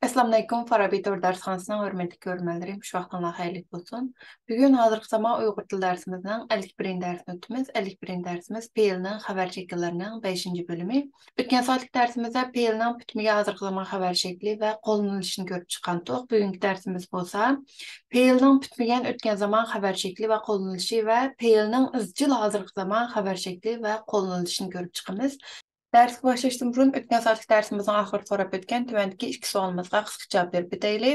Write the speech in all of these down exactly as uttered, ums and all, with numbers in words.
ئەسسالامۇئەلەيكۇم، فارابى تور دەرسخانىسىنىڭ ھۆرمەتلىك كۆرۈرمەنلىرى، مۇشۇ ۋاقتىڭلار خەيرلىك بولسۇن. بۈگۈن ھازىرقى زامان ئۇيغۇر تىل دەرسىمىزنىڭ ئەللىك بىرىنچى دەرسىنى ئۆتىمىز. ئەللىك بىرىنچى دەرسىمىز پېئىلنىڭ خەۋەر شەكىللىرىنىڭ بەشىنچى بۆلۈمى. ئۆتكەن سائەتلىك دەرسىمىزدە پېئىلنىڭ پۈتمىگەن ھازىرقى زامان خەۋەر شەكلى ۋە قوللىنىلىشىنى كۆرۈپ چىققانتۇق. بۈگۈنكى دەرسىمىز بولسا پېئىلنىڭ پۈتمىگەن ئۆتكەن زامان خەۋەر شەكلى ۋە قوللىنىلىشى ۋە پېئىلنىڭ ئىزچىل ھازىرقى زامان خەۋەر شەكلى ۋە قوللىنىلىشىنى كۆرۈپ چىقىمىز. دەرسكە باشلاشتىن بۇرۇن ئۆتكەن سائەتلىك دەرسىمىزنىڭ ئاخىرىدا سوراپ ئۆتكەن تۆۋەندىكى ئىككى سوئالىمىزغا قىسقىچە جاۋاب بېرىپ ئۆتەيلى.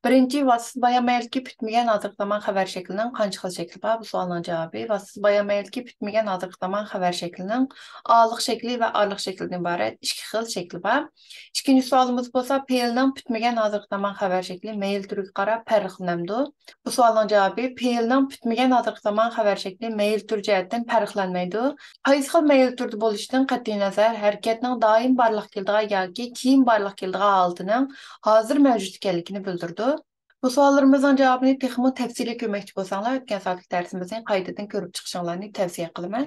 بىرىنچى، ۋاسىتىسىز بايان مەيلىكى پۈتمىگەن ھازىرقى زامان خەۋەر شەكلىنىڭ قانچە خىل شەكلى بار؟ بۇ سوئالنىڭ جاۋابى، ۋاسىتىسىز بايان مەيلىكى پۈتمىگەن ھازىرقى زامان خەۋەر شەكلىنىڭ ئالىق شەكلى ۋە ئارىلىق شەكلىدىن ئىبارەت ئىككى خىل شەكلى بار. ئىككىنچى سوئالىمىز بولسا، پېئىلنىڭ پۈتمىگەن ھازىرقى زامان خەۋەر شەكلى مەيىل تۈرىگە قاراپ پەرقلىنەمدۇ؟ بۇ سوئالنىڭ جاۋابى، پېئىلنىڭ پۈتمىگەن ھازىرقى زامان خەۋەر شەكلى مەيىل تۈر جەھەتتىن پەرقلەنمەيدۇ. قايسى خىل مەيىل تۈردە بولۇشىدىن قەتئىينەزەر، ھەرىكەتنىڭ دائىم بارلىققا كېلىدىغان ياكى كېيىن بارلىققا كېلىدىغان ھالىتىنىڭ ھازىر مەۋجۇت ئىكەنلىكىنى بىلدۈرىدۇ. بۇ سوئاللىرىمىزنىڭ جاۋابىنى تېخىمۇ تەپسىلىي كۆرمەكچى بولساڭلار، ئۆتكەن سائەتلىك دەرسىمىزنى قايتىدىن كۆرۈپ چىقىشىڭلارنى تەۋسىيە قىلىمەن.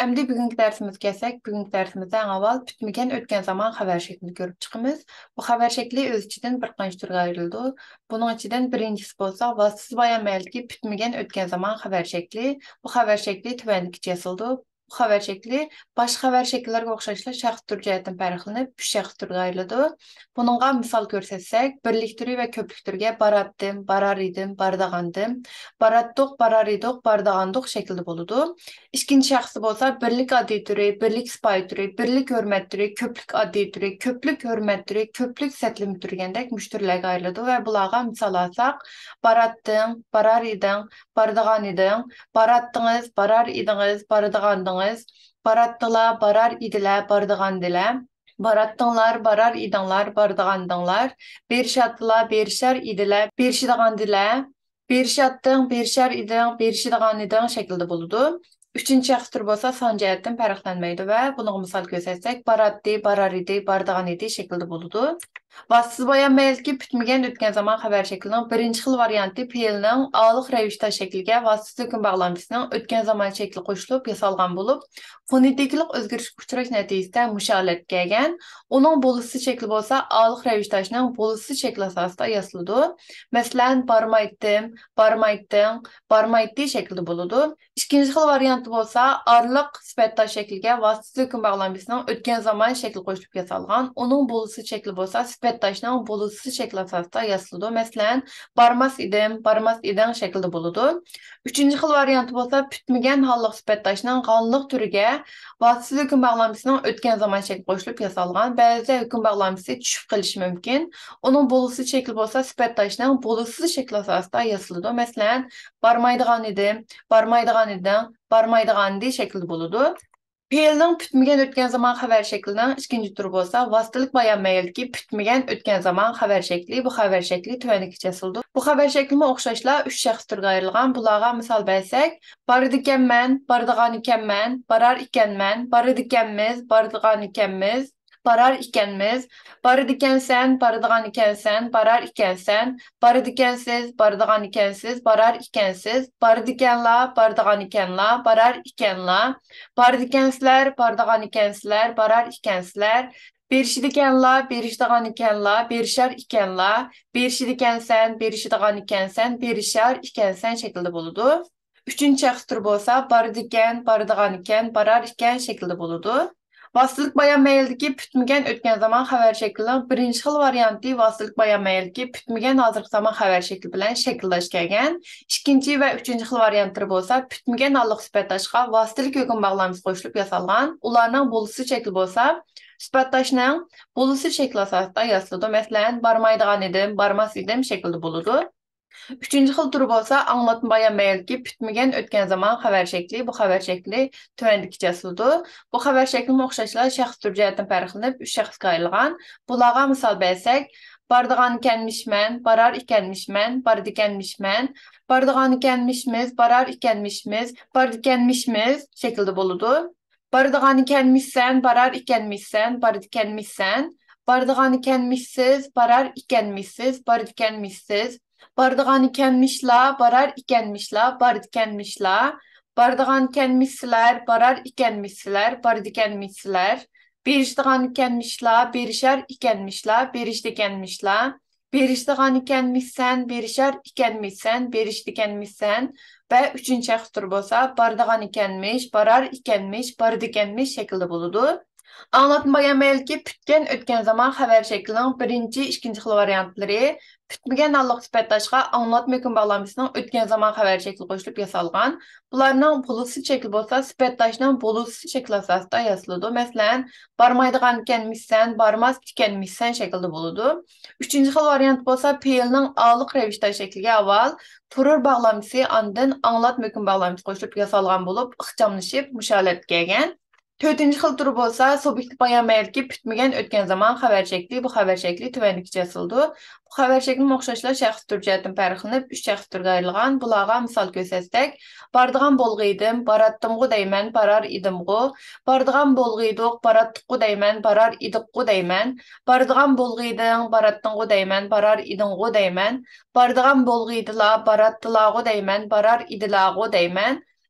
ئەمدى بۈگۈنكى دەرسىمىزگە كەلسەك، بۈگۈنكى دەرسىمىزدە ئەڭ ئاۋۋال پۈتمىگەن ئۆتكەن زامان خەۋەر شەكلىنى كۆرۈپ چىقىمىز. بۇ خەۋەر شەكلى ئۆز ئىچىدىن بىر قانچە تۈرگە ئايرىلىدۇ. بۇنىڭ ئىچىدىن بىرىنچىسى بولسا ۋاسىتىسىز بايان مەيلىكى پۈتمىگەن ئۆتكەن زامان خەۋەر شەكلى. بۇ خەۋەر شەكلى تۆۋەندىكىچە ياسىلىدۇ. بۇ خەۋەر شەكلى باشقا خەۋەر شەكىللەرگە ئوخشاشلا شەخس تۈر جەھەتتىن پەرقلىنىپ، ئۈچ شەخس تۈرگە ئايرىلىدۇ. بۇنىڭغا مىسال كۆرسەتسەك، بىرلىك تۈرى ۋە كۆپلۈك تۈرىگە باراتتىم، بارار ئىدىم، بارىدىغانىدىم، باراتتۇق، بارار ئىدۇق، بارىدىغانىدۇق شەكلىدە بولىدۇ. ئىككىنچى شەخستە بولسا بىرلىك ئاددىي تۈرى، بىرلىك سىپايە تۈرى، بىرلىك ھۆرمەت تۈرى، كۆپلۈك ئاددىي تۈرى، كۆپلۈك ھۆرمەت تۈرى، كۆپلۈك سەتلىمە تۈرى دېگەندەك مۇشۇ تۈرلەرگە ئايرىلىدۇ ۋە بۇلارغا مىسال ئالساق، باراتتىڭ، بارار ئىدىڭ، بارىدىغانىدىڭ، باراتتىڭىز، بارار ئىدىڭىز، بارىدىغانىدىڭىز، باراتتىلا، بارار ئىدىلە، بارىدىغانىدىلە، باراتتىڭلار، بارار ئىدىڭلار، بارىدىغانىدىڭلار، بېرىشاتتىلا، بېرىشار ئىدىلە، بېرىشىدىغانىدىلە، بېرىشاتتىڭ، بېرىشار ئىدىڭ، بېرىشىدىغانىدىڭ شەكلىدە بولىدۇ. ئۈچىنچى شەخس تۈرى بولسا سان جەھەتتىن پەرقلەنمەيدۇ ۋە بۇنىڭغا مىسال كۆرسەتسەك، باراتتى، بارار ئىدى، بارىدىغان ئىدى شەكلىدە بولىدۇ. ۋاسىتىسىز بايان مەيلىكى پۈتمىگەن ئۆتكەن زامان خەۋەر شەكلىنىڭ بىرىنچى خىل ۋارىيانتى پېئىلنىڭ ئالىق رەۋىشتاش شەكلىگە ۋاسىتىسىز ھۆكۈم باغلامچىسىنىڭ ئۆتكەن زامان شەكلى قوشۇلۇپ ياسالغان بولۇپ، فونېتىكىلىق ئۆزگىرىشكە ئۇچراش نەتىجىسىدە مۇشۇ ھالەتكە كەلگەن. ئۇنىڭ بولۇسىز شەكلى بولسا ئالىق رەۋىشداشنىڭ بولۇسىز شەكلى ئاساسىدا ياسىلىدۇ. مەسىلەن، بارمايتتىم، بارمايتتىڭ، بارمايتتى شەكلىدە بولىدۇ. ئىككىنچى خىل ۋارىيانتى بولسا ئارىلىق سۈپەتداش شەكلىگە ۋاسىتىسىز ھۆكۈم باغلامچىسىنىڭ ئۆتكەن زامان شەكلى قوشۇلۇپ ياسالغان. ئۇنىڭ بولۇسىز شەكلى بولسا سۈپەتداشنىڭ بولۇسىز شەكلى ئاساسىدا ياسىلىدۇ. مەسىلەن، بارماس ئىدىم، بارماس ئىدىڭ شەكلىدە بولىدۇ. ئۈچىنچى خىل ۋارىيانتى بولسا پۈتمىگەن ھاللىق سۈپەتداشنىڭ غانلىق تۈرىگە ۋاسىتىسىز ھۆكۈم باغلامچىسىنىڭ ئۆتكەن زامان شەكلى قوشۇلۇپ ياسالغان. بەزىدە ھۆكۈم باغلامچىسى چۈشۈپ قېلىشى مۇمكىن. ئۇنىڭ بولۇسىز شەكلى بولسا سۈپەتداشنىڭ بولۇسىز شەكلى ئاساسىدا ياسىلىدۇ. مەسىلەن، بارمايدىغان ئىدىم، بارمايدىغان ئىدىڭ، بارمايدىغانىدى شەكلىدە بولىدۇ. پېئىلنىڭ پۈتمىگەن ئۆتكەن زامان خەۋەر شەكلىنىڭ ئىككىنچى تۈرى بولسا ۋاسىتىلىك بايان مەيلىكى پۈتمىگەن ئۆتكەن زامان خەۋەر شەكلى. بۇ خەۋەر شەكلى تۆۋەندىكىچە ياسىلىدۇ. بۇ خەۋەر شەكلىمۇ ئوخشاشلا ئۈچ شەخس تۈرىگە ئايرىلغان. بۇلارغا مىسال بەرسەك، بارىدىكەنمەن، بارىدىغانىكەنمەن، بارار ئىكەنمەن، بارىدىكەنمىز، بارىدىغانىكەنمىز، بارار ئىكەنمىز، بارىدىكەنسەن، بارىدىغانىكەنسەن، بارار ئىكەنسەن، بارىدىكەنسىز، بارىدىغانىكەنسىز، بارار ئىكەنسىز، بارىدىكەنلا، بارىدىغانىكەنلا، بارار ئىكەنلا، بارىدىكەنسىلەر، بارىدىغانىكەنسىلەر، بارار ئىكەنسىلەر، بېرىشىدىكەنلا، بېرىشىدىغانىكەنلا، بېرىشار ئىكەنلا، بېرىشىدىكەنسەن، بېرىشىدىغانىكەنسەن، بېرىشار ئىكەنسەن شەكلىدە بولىدۇ. ئۈچىنچى شەخس تۈرى بولسا بارىدىكەن، بارىدىغانىكەن، بارار ئىكەن شەكلىدە بولىدۇ. ۋاسىتىلىك بايان مەيلىدىكى پۈتمىگەن ئۆتكەن زامان خەۋەر شەكلىنىڭ بىرىنچى خىل ۋارىيانتى ۋاسىتىلىك بايان مەيلىدىكى پۈتمىگەن ھازىرقى زامان خەۋەر شەكلى بىلەن شەكىلداش كەلگەن. ئىككىنچى ۋە ئۈچىنچى خىل ۋارىيانتلىرى بولسا پۈتمىگەن ھاللىق سۈپەتداشقا ۋاسىتىلىك ھۆكۈم باغلامچىسى قوشۇلۇپ ياسالغان. ئۇلارنىڭ بولۇسىز شەكلى بولسا سۈپەتداشنىڭ بولۇسىز شەكلى ئاساسىدا ياسىلىدۇ. مەسىلەن، بارمايدىغان ئىدىم، بارماس ئىدىم شەكلىدە بولىدۇ. ئۈچىنچى خىل تۈرى بولسا ئاڭلاتما بايان مەيلىدىكى پۈتمىگەن ئۆتكەن زامان خەۋەر شەكلى. بۇ خەۋەر شەكلى تۆۋەندىكىچە ياسىلىدۇ. بۇ خەۋەر شەكلىمۇ ئوخشاشلا شەخس تۈر جەھەتتىن پەرقلىنىپ، ئۈچ شەخسكە ئايرىلغان. بۇلارغا مىسال بەرسەك، بارىدىغانىكەنمىشمەن، بارار ئىكەنمىشمەن، بارىدىكەنمىشمەن، بارىدىغانىكەنمىشمىز، بارار ئىكەنمىشمىز شەكلىدە بولىدۇ. بارىدىغانىكەنمىشسەن، بارار ئىكەنمىشسەن، بارىدىكەنمىشسەن، بارىدىغانىكەنمىشسىز، بارار ئىكەنمىشسىز، بارىدىكەنمىشسىز، بارىدىغانىكەنمىشلا، بارار ئىكەنمىشلا، بارىدىكەنمىشلا، بارىدىغانىكەنمىشسىلەر، بارار ئىكەنمىشسىلەر، بارىدىكەنمىشسىلەر. بېرىشىدىغانىكەنمىشلا، بېرىشەر ئىكەنمىشلا، بېرىشىدىكەنمىشلا. بېرىشىدىغانىكەنمىشسەن، بېرىشەر ئىكەنمىشسەن، بېرىشىدىكەنمىشسەن. ۋە ئۈچىنچى شەخس تۈرى بولسا بارىدىغانىكەنمىش، بارار ئىكەنمىش، بارىدىكەنمىش شەكلىدە بولىدۇ. ئاڭلاتما بايان مەيلىكى پۈتكەن ئۆتكەن زامان خەۋەر شەكلىنىڭ بىرىنچى، ئىككىنچى خىل ۋارىيانتلىرى. پۈتمىگەن ھاللىق سۈپەتداشقا ئاڭلاتما ھۆكۈم باغلامچىسىنىڭ ئۆتكەن زامان خەۋەر شەكلى قوشۇلۇپ ياسالغان. بۇلارنىڭ بولۇسى شەكلى بولسا سۈپەتداشنىڭ بولۇسى شەكلى ئاساسىدا ياسىلىدۇ. مەسىلەن، بارمايدىغانىكەنمىشسەن، بارماس ئىكەنمىشسەن شەكلىدە بولىدۇ. ئۈچىنچى خىل ۋارىيانت بولسا پېئىلنىڭ ئالىق رەۋىشتاش شەكلىگە ئاۋۋال تۇرۇر باغلامچىسى، ئاندىن ئاڭلاتما ھۆكۈم باغلامچىسى قوشۇلۇپ ياسالغان بولۇپ، ئىخچاملىشىپ مۇشۇ ھالەتكە كەلگەن. تۆتىنچى خىل تۈرى بولسا سۇبيېكتىپ بايان مەيلىكى پۈتمىگەن ئۆتكەن زامان خەۋەر شەكلى. بۇ خەۋەر شەكلى تۆۋەندىكىچە ياسىلىدۇ. بۇ خەۋەر شەكلىمۇ ئوخشاشلا شەخس تۈر جەھەتتىن پەرقلىنىپ، ئۈچ شەخس تۈرگە ئايرىلغان. بۇلارغا مىسال كۆرسەتسەك، بارىدىغان بولغىيدىم، باراتتىمغۇ دەيمەن، بارار ئىدىمغۇ. بارىدىغان بولغىيدۇق، باراتتۇققۇ دەيمەن، بارار ئىدىققۇ دەيمەن. بارىدىغان بولغىيدىڭ، باراتتىڭغۇ دەيمەن، بارار ئىدىڭغۇ دەيمەن. بارىدىغان بولغىيدىلا، باراتتىلاغۇ دەيمەن، بارار ئىدىلاغۇ دەيمەن.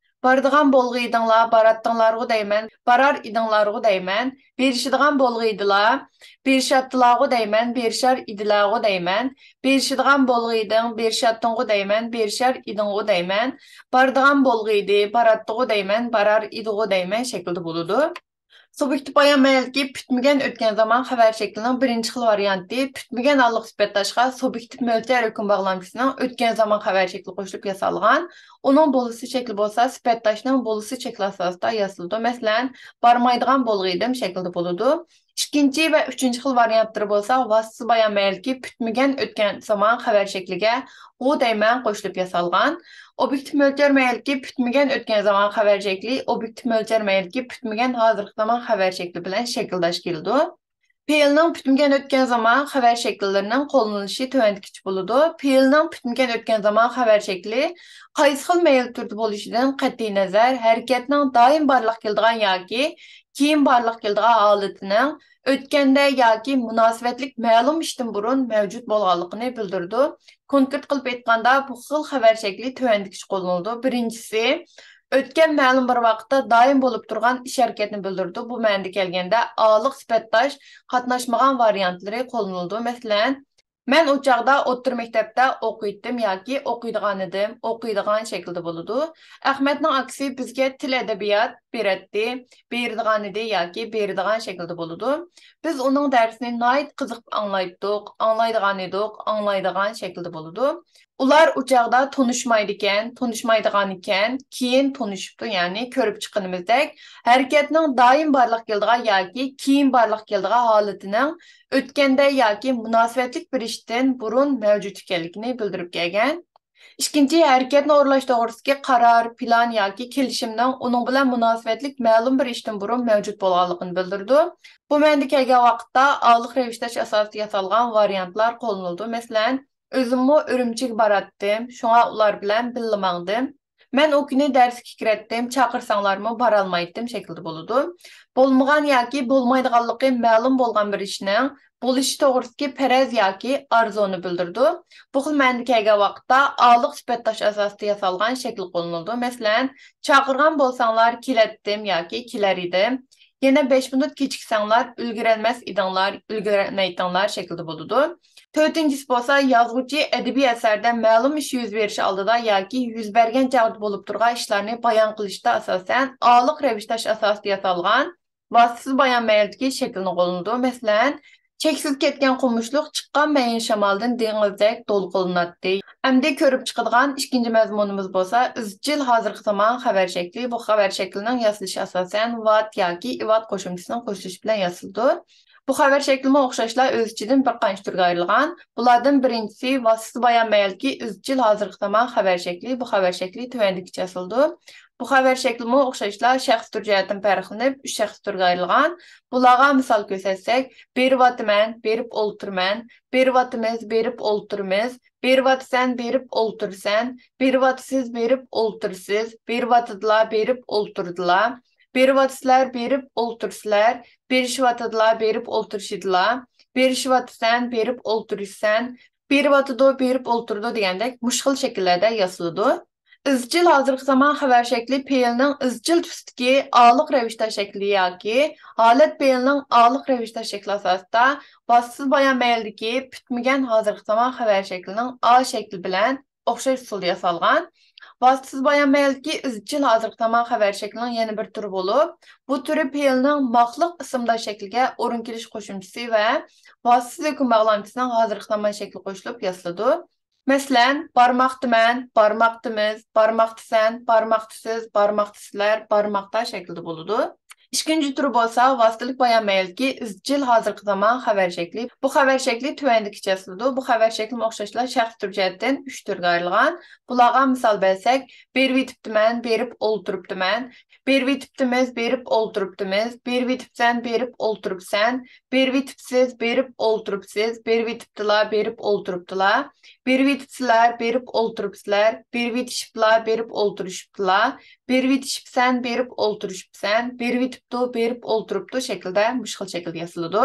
بارىدىغان بولغىيدىڭلار، باراتتىڭلارغۇ دەيمەن، بارار ئىدىڭلارغۇ دەيمەن. بېرىشىدىغان بولغىيدىلا، بېرىشاتتىلاغۇ دەيمەن، بېرىشار ئىدىلاغۇ دەيمەن. بېرىشىدىغان بولغىيدىڭ، بېرىشاتتىڭغۇ دەيمەن، بېرىشار ئىدىڭغۇ دەيمەن. بارىدىغان بولغىيدى، باراتتىغۇ دەيمەن، بارار ئىدىغۇ دەيمەن شەكلىدە بولىدۇ. سۇبيېكتىپ بايان مەيلىكى پۈتمىگەن ئۆتكەن زامان خەۋەر شەكلىنىڭ بىرىنچى خىل ۋارىيانتى. پۈتمىگەن ھاللىق سۈپەتداشقا سۇبيېكتىپ مۆلچەر ھۆكۈم باغلامچىسىنىڭ ئۆتكەن زامان خەۋەر شەكلى قوشۇلۇپ ياسالغان. ئۇنىڭ بولۇسى شەكلى بولسا سۈپەتداشنىڭ بولۇسى شەكلى ئاساسىدا ياسىلىدۇ. مەسىلەن، بارمايدىغان بولغىيدىم شەكلىدە بولىدۇ. ئىككىنچى ۋە ئۈچىنچى خىل ۋارىيانتلىرى بولسا ۋاسىتىسىز بايان مەيلىكى پۈتمىگەن ئۆتكەن زامان خەۋەر شەكلىگە غۇ دەيمەن قوشۇلۇپ ياسالغان. ئوبيېكتىپ مۆلچەر مەيلىكى پۈتمىگەن ئۆتكەن زامان خەۋەر شەكلى ئوبيېكتىپ مۆلچەر مەيلىكى پۈتمىگەن ھازىرقى زامان خەۋەر شەكلى بىلەن شەكىلداش كېلىدۇ. پېئىلنىڭ پۈتمىگەن ئۆتكەن زامان خەۋەر شەكىللىرىنىڭ قوللىنىلىشى تۆۋەندىكىچە بولىدۇ. پېئىلنىڭ پۈتمىگەن ئۆتكەن زامان خەۋەر شەكلى قايسى خىل مەيىل تۈردە بولۇشىدىن قەتئىينەزەر، ھەرىكەتنىڭ دائىم بارلىققا كېلىدىغان ياكى كېيىن بارلىققا كېلىدىغان ھالىتىنىڭ ئۆتكەندە ياكى مۇناسىۋەتلىك مەلۇم ئىشتىن بۇرۇن مەۋجۇت بولغانلىقىنى بىلدۈرىدۇ. كونكرېت قىلىپ ئېيتقاندا، بۇ خىل خەۋەر شەكلى تۆۋەندىكىچە قوللىنىلىدۇ. بىرىنچىسى، ئۆتكەن مەلۇم بىر ۋاقىتتا دائىم بولۇپ تۇرغان ئىش ھەرىكەتنى بىلدۈرىدۇ. بۇ مەنىدە كەلگەندە، ئالىق سۈپەتداش قاتناشمىغان ۋارىيانتلىرى قوللىنىلىدۇ. مەسىلەن، مەن ئۇ چاغدا ئوتتۇرا مەكتەپتە ئوقۇيتتىم ياكى ئوقۇيدىغانىدىم، ئوقۇيدىغان شەكلىدە بولىدۇ. ئەخمەتنىڭ ئاكىسى بىزگە تىل ئەدەبىيات بېرەتتى، بېرىدىغانىدى ياكى بېرىدىغان شەكلىدە بولىدۇ. بىز ئۇنىڭ دەرسىنى ناھايىتى قىزىقىپ ئاڭلايتتۇق، ئاڭلايدىغانىدۇق، ئاڭلايدىغان شەكلىدە بولىدۇ. ئۇلار ئۇ چاغدا تونۇشمايدىكەن، تونۇشمايدىغانىكەن، كېيىن تونۇشۇپتۇ، يەنى كۆرۈپ چىققىنىمىزدەك، ھەرىكەتنىڭ دائىم بارلىققا كېلىدىغان ياكى كېيىن بارلىققا كېلىدىغان ھالىتىنىڭ ئۆتكەندە ياكى مۇناسىۋەتلىك بىر ئىشتىن بۇرۇن مەۋجۇت ئىكەنلىكىنى بىلدۈرۈپ كەلگەن. ئىككىنچى، ھەرىكەتنى ئورۇنلاش توغرىسىدىكى قارار، پىلان ياكى كېلىشىمنىڭ ئۇنىڭ بىلەن مۇناسىۋەتلىك مەلۇم بىر ئىشتىن بۇرۇن مەۋجۇت بولغانلىقىنى بىلدۈرىدۇ. بۇ مەنىدە كەلگەن ۋاقىتتا ئالىق رەۋىشتاش ئاساسىدا ياسالغان ۋارىيانتلار قوللىنىلىدۇ. مەسىلەن، ئۆزۈممۇ ئۈرۈمچىگە باراتتىم، شۇڭا ئۇلار بىلەن بىللە ماڭدىم. مەن ئۇ كۈنى دەرسكە كىرەتتىم، چاقىرساڭلارمۇ بارالمايتتىم شەكلىدە بولىدۇ. بولمىغان ياكى بولمايدىغانلىقى مەلۇم بولغان بىر ئىشنىڭ بولۇشى توغرىسىدىكى پەرەز ياكى ئارزۇنى بىلدۈرىدۇ. بۇ خىل مەنىدە كەلگەن ۋاقىتتا ئالىق سۈپەتداش ئاساسىدا ياسالغان شەكىل قوللىنىلىدۇ. مەسىلەن، چاقىرغان بولساڭلار كېلەتتىم ياكى كېلەر ئىدىم. يەنە بەش مىنۇت كېچىكسەڭلار، ئۈلگۈرەلمەس ئىدىڭلار، ئۈلگۈرەلمەيتتىڭلار شەكلىدە بولىدۇ. تۆتىنچىسى بولسا، يازغۇچى ئەدەبىي ئەسەردە مەلۇم ئىش يۈز بېرىشى ئالدىدا ياكى يۈز بەرگەن چاغدا بولۇپ تۇرغان ئىشلارنى بايان قىلىشتا ئاساسەن ئالىق رەۋىشتاش ئاساسىدا ياسالغان ۋاسىتىسىز بايان مەيلىدىكى شەكىلنى قوللىنىدۇ. مەسىلەن، چەكسىز كەتكەن قومۇقلۇق چىققان مەيىن شامالدىن دېڭىزدەك دولقۇنلىناتتى. ئەمدى كۆرۈپ چىقىدىغان ئىككىنچى مەزمۇنىمىز بولسا ئىزچىل ھازىرقى زامان خەۋەر شەكلى. بۇ خەۋەر شەكلىنىڭ ياسىلىش ئاساسەن ۋات ياكى ئىۋات قوشۇمچىسىنىڭ قوشۇلۇشى بىلەن ياسىلىدۇ. بۇ خەۋەر شەكلىمۇ ئوخشاشلا ئۆز ئىچىدىن بىر قانچە تۈرگە ئايرىلغان. بۇلاردىن بىرىنچىسى ۋاسىتىسىز بايان مەيلىكى ئىزچىل ھازىرقى زامان خەۋەر شەكلى. بۇ خەۋەر شەكلى تۆۋەندىكىچە ياسىلىدۇ. بۇ خەۋەر شەكلىمۇ ئوخشاشلا شەخس تۈر جەھەتتىن پەرقلىنىپ، ئۈچ شەخس تۈرگە ئايرىلغان. بۇلارغا مىسال كۆرسەتسەك، بېرىۋاتىمەن، بېرىپ ئولتۇرىمەن، بېرىۋاتىمىز، بېرىپ ئولتۇرىمىز، بېرىۋاتىسەن، بېرىپ ئولتۇرىسەن، بېرىۋاتىسىز، بېرىپ ئولتۇرىسىز، بېرىۋاتىدىلا، بېرىپ ئولتۇرىدىلا، بېرىۋاتىسىلەر، بېرىپ ئولتۇرىسىلەر، بېرىشىۋاتىدىلا، بېرىپ ئولتۇرۇشىدىلا، بېرىشىۋاتىسەن، بېرىپ ئولتۇرىسەن، بېرىۋاتىدۇ، بېرىپ ئولتۇرىدۇ دېگەندەك مۇشۇ خىل شەكىللەردە ياسىلىدۇ. ئىزچىل ھازىرقى زامان خەۋەر شەكلى پېئىلنىڭ ئىزچىل تۈستىكى ئالىق رەۋىشتار شەكلى ياكى ھالەت پېئىلنىڭ ئالىق رەۋىشتار شەكلى ئاساسىدا ۋاسىتىسىز بايان مەيلىدىكى پۈتمىگەن ھازىرقى زامان خەۋەر شەكلىنىڭ ئا شەكلى بىلەن ئوخشاش ئۇسۇلدا ياسالغان. ۋاسىتىسىز بايان مەيلىدىكى ئىزچىل ھازىرقى زامان خەۋەر شەكلىنىڭ يەنە بىر تۈرى بولۇپ، بۇ تۈرى پېئىلنىڭ ماقلىق ئىسىمدار شەكلىگە ئورۇن كېلىش قوشۇمچىسى ۋە ۋاسىتىسىز ھۆكۈم باغلامچىسىنىڭ ھازىرقى زامان شەكلى قوشۇلۇپ ياسىلىدۇ. مەسىلەن، بارماقتىمەن، بارماقتىمىز، بارماقتىسەن، بارماقتىسىز، بارماقتىسىلەر، بارماقتا شەكلىدە بولىدۇ. ئىككىنچى تۈر بولسا ۋاسىتىلىك بايان مەيلىدىكى ئىزچىل ھازىرقى زامان خەۋەر شەكلى. بۇ خەۋەر شەكلى تۆۋەندىكىچە ياسىلىدۇ. بۇ خەۋەر شەكلىمۇ ئوخشاشلا شەخس تۈر جەھەتتىن ئۈچ تۈرگە ئايرىلغان. بۇلارغا مىسال بەرسەك، بېرىۋېتىپتىمەن، بېرىپ ئولتۇرۇپتىمەن، بېرىۋېتىپتىمىز، بېرىپ ئولتۇرۇپتىمىز، بېرىۋېتىپسەن، بېرىپ ئولتۇرۇپسەن، بېرىۋېتىپسىز، بېرىپ ئولتۇرۇپسىز، بېرىۋېتىپتىلا، بېرىپ ئولتۇرۇپتىلا، بېرىۋېتىپسىلەر، بېرىپ ئولتۇرۇپسىلەر، بېرىۋېتىشىپلا، بېرىپ ئولتۇرۇشۇپتىلا، بېرىۋېتىشىپسەن، بېرىپ ئولتۇرۇشۇپسەن، بېرىۋېتىپتۇ، بېرىپ ئولتۇرۇپتۇ شەكلىدە مۇشۇ خىل شەكىلدە ياسىلىدۇ.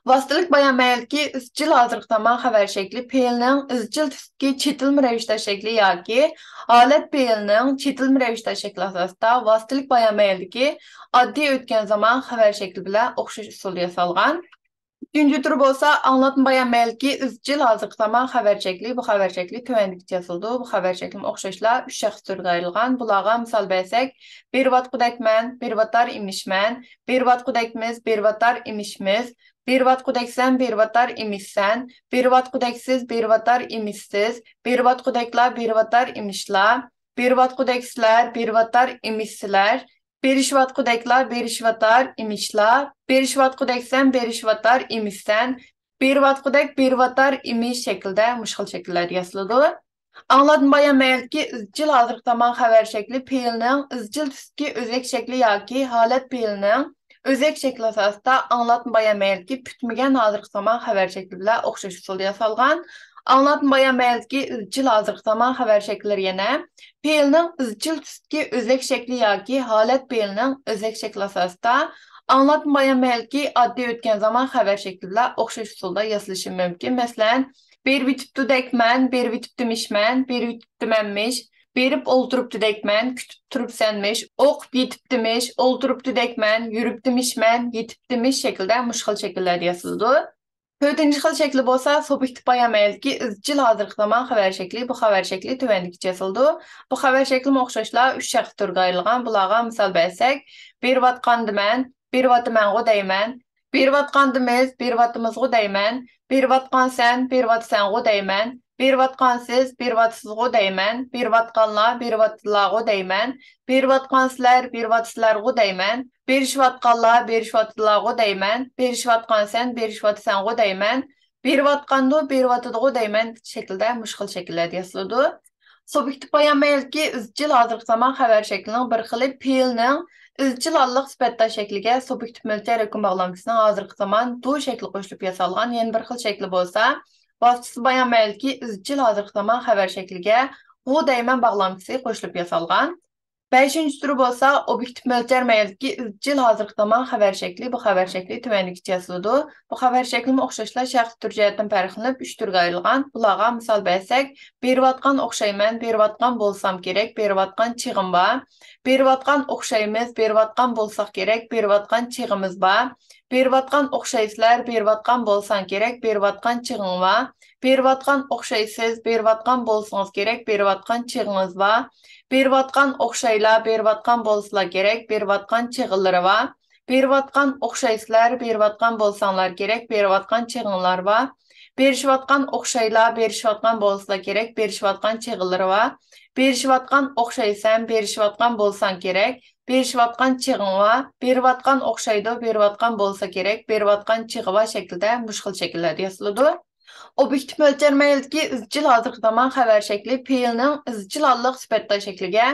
ۋاسىتىلىك بايان مەيلىدىكى ئىزچىل ھازىرقى زامان خەۋەر شەكلى پېئىلنىڭ ئىزچىل تۈستىكى چېتىلما رەۋىشتار شەكلى ياكى ھالەت پېئىلنىڭ چېتىلما رەۋىشتار شەكلى ئاساسىدا ۋاسىتىلىك بايان مەيلىدىكى ئاددىي ئۆتكەن زامان خەۋەر شەكلى بىلەن ئوخشاش ئۇسۇلدا ياسالغان. ئۈچىنچى تۈر بولسا ئاڭلاتما بايان مەيلىدىكى ئىزچىل ھازىرقى زامان خەۋەر شەكلى. بۇ خەۋەر شەكلى تۆۋەندىكىچە ياسىلىدۇ. بۇ خەۋەر شەكلىمۇ ئوخشاشلا ئۈچ شەخس تۈرىگە ئايرىلغان. بۇلارغا مىسال بەرسەك، بېرىۋاتقۇدەكمەن، بېرىۋاتار ئىمىشمەن، بېرىۋاتقۇدەكمىز، بېرىۋاتار ئىمىشمىز، بېرىۋاتقۇدەكسەن، بېرىۋاتار ئىمىشسەن، بېرىۋاتقۇدەكسىز، بېرىۋاتار ئىمىشسىز، بېرىۋاتقۇدەكلا، بېرىۋاتار ئىمىشلا، بېرىۋاتقۇدەكسىلەر، بېرىۋاتار ئىمىشسىلەر، بېرىشىۋاتقۇدەكلا، بېرىشىۋاتار ئىمىشلا، بېرىشىۋاتقۇدەكسەن، بېرىشىۋاتار ئىمىشسەن، بېرىۋاتقۇدەك، بېرىۋاتار ئىمىش شەكلىدە مۇشۇ خىل شەكىللەردە ياسىلىدۇ. ئاڭلاتما بايان مەيلىدىكى ئىزچىل ھازىرقى زامان خەۋەر شەكلى پېئىلنىڭ ئىزچىل تۈستىكى ئۆزەك شەكلى ياكى ھالەت پېئىلنىڭ ئۆزەك شەكلى ئاساسىدا ئاڭلاتما بايان مەيلىدىكى پۈتمىگەن ھازىرقى زامان خەۋەر شەكلى بىلەن ئوخشاش ئۇسۇلدا ياسالغان. ئاڭلاتما بايان مەيلىدىكى ئىزچىل ھازىرقى زامان خەۋەر شەكىللىرى يەنە پېئىلنىڭ ئىزچىل تۈستىكى ئۆزەك شەكلى ياكى ھالەت پېئىلنىڭ ئۆزەك شەكلى ئاساسىدا ئاڭلاتما بايان مەيلىدىكى ئاددىي ئۆتكەن زامان خەۋەر شەكلى بىلەن ئوخشاش ئۇسۇلدا ياسىلىشى مۇمكىن. مەسىلەن، بېرىۋېتىپتۇدەكمەن، بېرىۋېتىپتىمىشمەن، بېرىۋېتىپتىمەنمىش، بېرىپ ئولتۇرۇپتۇدەكمەن، كۈتۈپ تۇرۇپسەنمىش، ئوقۇپ يېتىپتىمىش، ئولتۇرۇپتۇدەكمەن، يۈرۈپتىمىشمەن، يېتىپتىمىش شەكلىدە مۇشۇ خىل شەكىللەردە ياسىلىدۇ. تۆتىنچى خىل شەكلى بولسا سۇبيېكتىپ بايان مەيلىدىكى ئىزچىل ھازىرقى زامان خەۋەر شەكلى. بۇ خەۋەر شەكلى تۆۋەندىكىچە ياسىلىدۇ. بۇ خەۋەر شەكلىمۇ ئوخشاشلا ئۈچ شەخس تۈرىگە ئايرىلغان. بۇلارغا مىسال بەرسەك، بېرىۋاتقاندىمەن، بېرىۋاتىمەنغۇ دەيمەن، بېرىۋاتقاندىمىز، بېرىۋاتىمىزغۇ دەيمەن، بېرىۋاتقانسەن، بېرىۋاتىسەنغۇ دەيمەن، بېرىۋاتقانسىز، بېرىۋاتىسىزغۇ دەيمەن، بېرىۋاتقانلار، بېرىۋاتىدىلارغۇ دەيمەن، بېرىۋاتقانسىلەر، بېرىۋاتىسىلەرغۇ دەيمەن، بېرىشىۋاتقانلار، بېرىشىۋاتىدىلارغۇ دەيمەن، بېرىشىۋاتقانسەن، بېرىشىۋاتىسەنغۇ دەيمەن، بېرىۋاتقاندۇ، بېرىۋاتىدىغۇ دەيمەن شەكلىدە مۇشۇ خىل شەكىللەردە ياسىلىدۇ. سۇبيېكتىپ بايان مەيلىدىكى ئىزچىل ھازىرقى زامان خەۋەر شەكلىنىڭ بىر خىلى پېئىلنىڭ ئىزچىل ھاللىق سۈپەتدار شەكلىگە سۇبيېكتىپ مۆلچەر ھۆكۈم باغلامچىسىنىڭ ھازىرقى زامان دۇ شەكلى قوشۇلۇپ ياسالغان. يەنە بىر خىل شەكلى بولسا، ۋاسىتىسىز بايان مەيلىدىكى ئىزچىل ھازىرقى زامان خەۋەر شەكلىگە غۇ دەيمەن باغلامچىسى قوشۇلۇپ ياسالغان. بەشىنچى تۈرى بولسا ئوبيېكتىپ مۆلچەر مەيلىدىكى ئىزچىل ھازىرقى زامان خەۋەر شەكلى. بۇ خەۋەر شەكلى تۆۋەندىكىچە ياسىلىدۇ. بۇ خەۋەر شەكلىمۇ ئوخشاشلا شەخس تۈر جەھەتتىن پەرقلىنىپ ئۈچ تۈرگە ئايرىلغان. بۇلارغا مىسال بەرسەك، بېرىۋاتقان ئوخشايمەن، بېرىۋاتقان بولسام كېرەك، بېرىۋاتقان چېغىم بار، بېرىۋاتقان ئوخشايمىز، بېرىۋاتقان بولساق كېرەك، بېرىۋاتقان چېغىمىز بار، بېرىۋاتقان ئوخشايسىلەر، بېرىۋاتقان بولساڭ كېرەك، بېرىۋاتقان چېغىڭ بار، بېرىۋاتقان ئوخشايسىز، بېرىۋاتقان بولسىڭىز كېرەك، بېرىۋاتقان چېغىڭىز بار، بېرىۋاتقان ئوخشايلا، بېرىۋاتقان بولسىلا كېرەك، بېرىۋاتقان چېغىلىرى بار، بېرىۋاتقان ئوخشايسىلەر، بېرىۋاتقان بولساڭلار كېرەك، بېرىۋاتقان چېغىڭلار بار، بېرىشىۋاتقان ئوخشايلا، بېرىشىۋاتقان بولسىلا كېرەك، بېرىشىۋاتقان چېغىلىرى بار، بېرىشىۋاتقان ئوخشايسەن، بېرىشىۋاتقان بولساڭ كېرەك، بېرىشىۋاتقان چېغىڭ بار، بېرىۋاتقان ئوخشايدۇ، بېرىۋاتقان بولسا كېرەك، بېرىۋاتقان چېغى بار شەكلىدە مۇشۇ خىل شەكىللەردە ياسىلىدۇ. ئوبيېكتىپ مۆلچەر مەيلىدىكى ئىزچىل ھازىرقى زامان خەۋەر شەكلى پېئىلنىڭ ئىزچىل ھاللىق سۈپەتدار شەكلىگە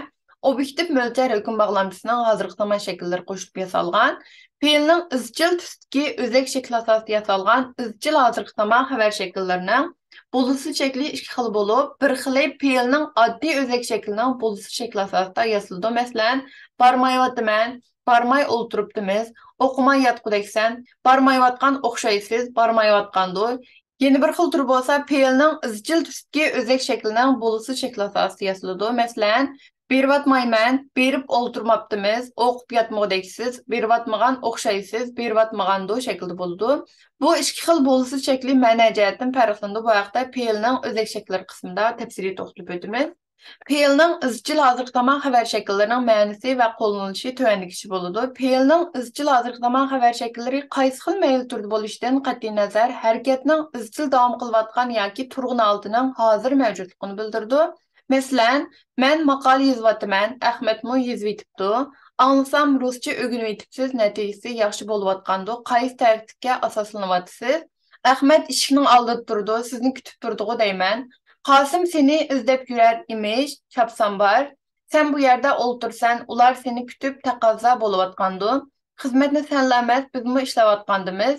ئوبيېكتىپ مۆلچەر ھۆكۈم باغلامچىسىنىڭ ھازىرقى زامان شەكىللىرى قوشۇلۇپ ياسالغان. پېئىلنىڭ ئىزچىل تۈستىكى ئۆزەك شەكلى ئاساسىدا ياسالغان ئىزچىل ھازىرقى زامان خەۋەر شەكىللىرىنىڭ بولۇسى شەكلى ئىككى خىل بولۇپ، بىر خىلى پېئىلنىڭ ئاددىي ئۆزەك شەكلىنىڭ بولۇسى شەكلى ئاساسىدا ياسىلىدۇ. مەسىلەن، بارمايۋاتىمەن، بارماي ئولتۇرۇپتىمىز، ئوقۇماي ياتقۇدەكسەن، بارمايۋاتقان ئوخشايسىز، بارمايۋاتقاندۇ، يەنە بىر خىل تۈرى بولسا پېئىلنىڭ ئىزچىل تۈستىكى ئۆزەك شەكلىنىڭ بولۇسى شەكلى ئاساسىدا ياسىلىدۇ. مەسىلەن، بېرىۋاتمايمەن، بېرىپ ئولتۇرماپتىمىز، ئوقۇپ ياتمىغۇدەكسىز، بېرىۋاتمىغان ئوخشايسىز، بېرىۋاتمىغاندۇ شەكلىدە بولىدۇ. بۇ ئىككى خىل بولۇسى شەكلى مەنە جەھەتتىن پەرقلىنىدۇ. بۇ ھەقتە پېئىلنىڭ ئۆزەك شەكىللىرى قىسمىدا تەپسىلىي توختىلىپ ئۆتىمىز. پېئىلنىڭ ئىزچىل ھازىرقى زامان خەۋەر شەكىللىرىنىڭ مەنىسى ۋە قوللىنىلىشى تۆۋەندىكىچە بولىدۇ. پېئىلنىڭ ئىزچىل ھازىرقى زامان خەۋەر شەكىللىرى قايسى خىل مەيىل تۈردە بولۇشىدىن قەتئىينەزەر، ھەرىكەتنىڭ ئىزچىل داۋام قىلىۋاتقان ياكى تۇرغۇن ھالىتىنىڭ ھازىر مەۋجۇتلۇقىنى بىلدۈرىدۇ. مەسىلەن، مەن ماقالە يېزىۋاتىمەن، ئەخمەتمۇ يېزىۋېتىپتۇ. ئاڭلىسام، رۇسچە ئۆگىنىۋېتىپسىز، نەتىجىسى ياخشى بولۇۋاتقاندۇ، قايسى تەكلىپكە ئاساسلىنىۋاتىسىز؟ ئەخمەت ئىشىكنىڭ ئالدىدا تۇرىدۇ، سىزنى كۈتۈپ تۇردىغۇ دەيمەن. قاسىم سېنى ئىزدەپ يۈرەر ئىمىش، چاپسان بار. سەن بۇ يەردە ئولتۇرىسەن، ئۇلار سېنى كۈتۈپ تەقەززا بولۇۋاتقاندۇ. خىزمەتنى سەنلا ئەمەس، بىزمۇ ئىشلەۋاتقاندىمىز.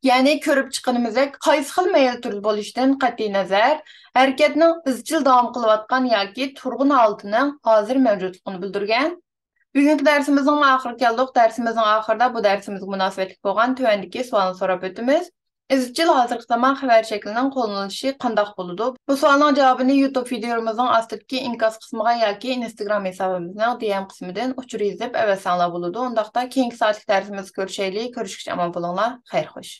يەنى كۆرۈپ چىققىنىمىزدەك، قايسى خىل مەيىل تۈردە بولۇشىدىن قەتئىينەزەر، ھەرىكەتنىڭ ئىزچىل داۋام قىلىۋاتقان ياكى تۇرغۇن ھالىتىنىڭ ھازىر مەۋجۇتلۇقىنى بىلدۈرگەن. بۈگۈنكى دەرسىمىزنىڭ ئاخىرىغا كەلدۇق. دەرسىمىزنىڭ ئاخىرىدا بۇ دەرسىمىزگە مۇناسىۋەتلىك بولغان تۆۋەندىكى سوئالنى سوراپ ئۆتىمىز. ئىزچىل ھازىرقى زامان خەۋەر شەكلىنىڭ قوللىنىلىشى قانداق بولىدۇ؟ بۇ سوئالنىڭ جاۋابىنى يۇتۇب ۋىدىيولىرىمىزنىڭ ئاستىدىكى ئىنكاس قىسمىغا ياكى ئىنستاگرام ھېسابىمىزنىڭ دى ئېم قىسمىدىن ئۇچۇر يېزىپ ئەۋەتسەڭلار بولىدۇ. ئۇنداقتا كېيىنكى سائەتلىك دەرسىمىزدە كۆرۈشەيلى. كۆرۈشكىچە ئامان بولۇڭلار. خەير خوش.